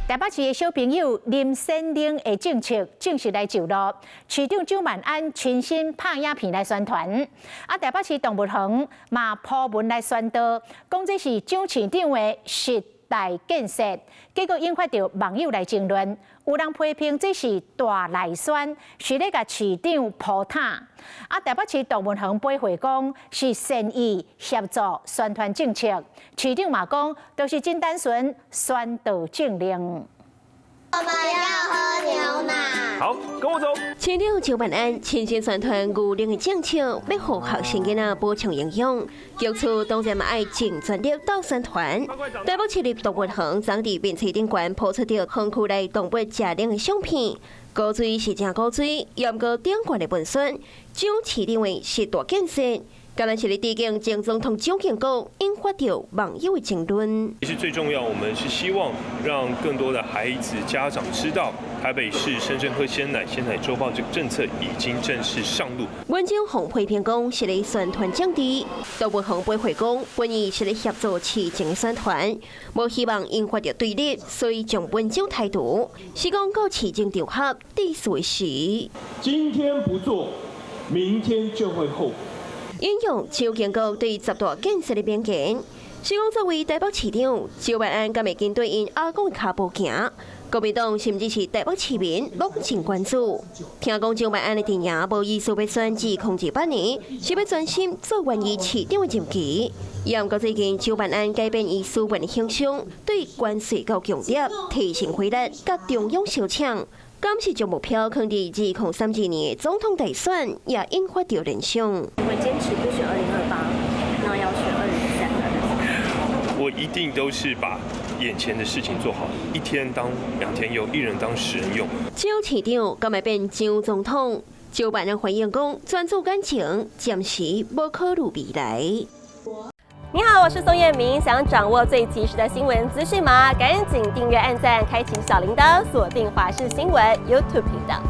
台北市的小朋友林先玲的政策正式來上路，市長蔣萬安親身拍影片來宣傳。啊，台北市動物園嘛鋪文來宣導，講這是蔣市長的十大建設，結果引發著網友來爭論，有人批評這是大內宣，是咧共市長鋪塔。啊，台北市動物園回回講是善意協助宣傳政策，市長嘛講都是真單純宣導政令。我們要喝牛奶。好，跟我走。市長蔣萬安親身宣傳牛奶的政策，欲予學生囡仔補充營養。局處當然嘛愛盡全力鬥宣傳。台北市立動物園昨佇面冊頂懸鋪出著園區內動物食奶的相片，古錐是誠古錐，毋過頂懸的文宣，蔣市長的十大建設。敢若是咧致敬前總統蔣經國，引發著網友的爭論。其實最重要，我們是希望讓更多的孩子家長知道，台北市深深喝鮮奶、鮮奶週報這個政策已經正式上路。文章予批評講是咧宣傳政治，動物園回回講本意是咧協助市政的宣傳，無希望引發著對立，所以將文章剔除。是講到市政場合，對隨時。今天不做，明天就會後悔。引用蔣經國對十大建設的名言，是講作為台北市長，蔣萬安敢會跟對𪜶阿公的跤步行？國民黨甚至是台北市民攏真關注。聽講蔣萬安的陣營無意思欲選2028年，是欲專心做完伊市長的任期。毋過最近蔣萬安改變伊斯文的形象，對關稅夠強調，提升火力，佮中央相搶。敢是將目標囥佇2032年的總統大選，也引發著聯想。會堅持不選2028，那要選2032。我一定都是把眼前的事情做好，一天當兩天用，一人當十人用。蔣市長敢會變蔣總統？蔣萬安回應講，專注感情，暫時無考慮未來。你好，我是宋燕明。想掌握最及時的新聞資訊嗎？趕緊訂閱、按讚、開啟小鈴鐺，鎖定華視新聞 YouTube 頻道。